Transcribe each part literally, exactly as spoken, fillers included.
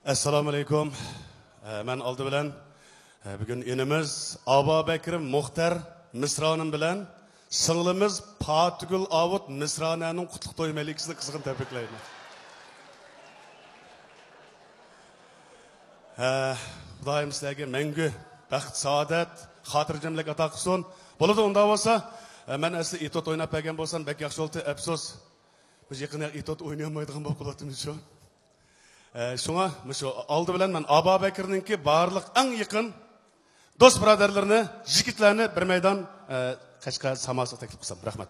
ئەسسالامۇئەلەيكۇم. ئە، مەن ئالدى بىلەن، ئە، بۈگۈن ئىنىمىز ئابابەكرىم مۇختەر مىسرانىم بىلەن سىڭلىمىز پاتىگۈل ئاۋۇت مىسرانەنىڭ قۇتلۇق توي مەرىكىسىنى قىزغىن تەبرىكلەيمەن. ھە، خۇدايىم سىلەرگە مەڭگۈ بەخت، سائادەت، خاتىرجەملىك ئاتا قىلسۇن. بولىدۇ، ئۇنداق بولسا، ئە، مەن ئەسلى ئېتوت ئويناپ بەرگەن بولسام بەك ياخشى بولاتتى، ئەپسۇس. بىز يېقىندا ئېتوت ئوينىيالمايدىغان بولۇپ قالاتتىمىز شۇ. ئە، شۇڭا مۇشۇ ئالدى بىلەن مەن ئابابەكرىنىڭكى بارلىق ئەڭ يېقىن دوست بۇرادەرلىرىنى، يىگىتلەرنى بىر مەيدان، ئە، قەشقەر ساماسىغا تەكلىپ قىلسام. رەھمەت.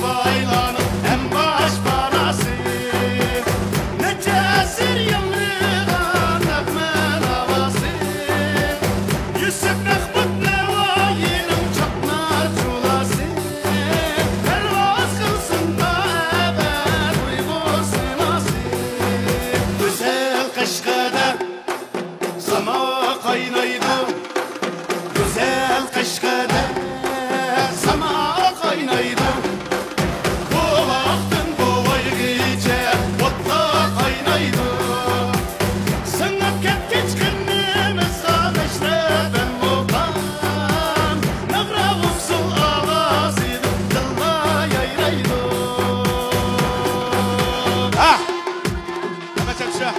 بايلارنىڭ ئەڭ باش پاناسى، نەچچە ئەسىر ياڭرىغان نەغمە ناۋاسى، يۈسۈپ مەخمۇت نەۋايىنىڭ چاقنار جۇلاسى، پەرۋاز قىلسۇن ئەبەد ئۇيغۇر سىماسى. گۈزەل قەشقەردە ساما قاينايدۇ، گۈزەل قەشقەردە ساما قاينايدۇ. بوۋاقتىن بوۋايغىچە ئوتتا قاينايدۇ. سىڭىپ كەتكەچ قېنىمىزغا مەشرەپ ھەم مۇقام، ناغرا ئۇسسۇل ئاۋازىدا دىلدا يايرايدۇ. ھە! ھەممە چاپشا!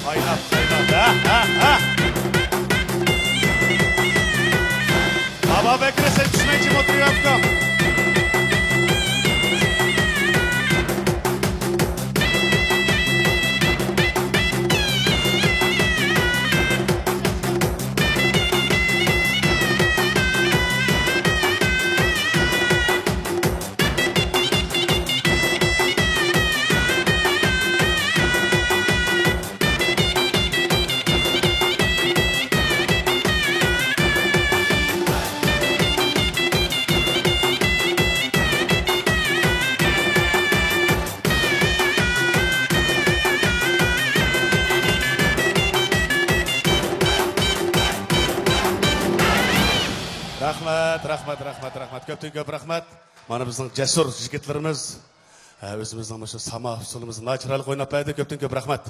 قايناپ، قايناپ. ھە، ھە، ھە. بابا بەكرى، سەن چۈشمەي جىم ئولتۇرۇۋاپتىڭ. رەھمەت، رەھمەت، رەھمەت، رەھمەت. كۆپتىن كۆپ رەھمەت. مانا بىزنىڭ جەسۇر يىگىتلىرىمىز، ھە، ئۆزىمىزنىڭ مۇشۇ ساما ئۇسسۇلىمىزنى ناھايىتى چىرايلىق ئويناپ بەردى. كۆپتىن كۆپ رەھمەت.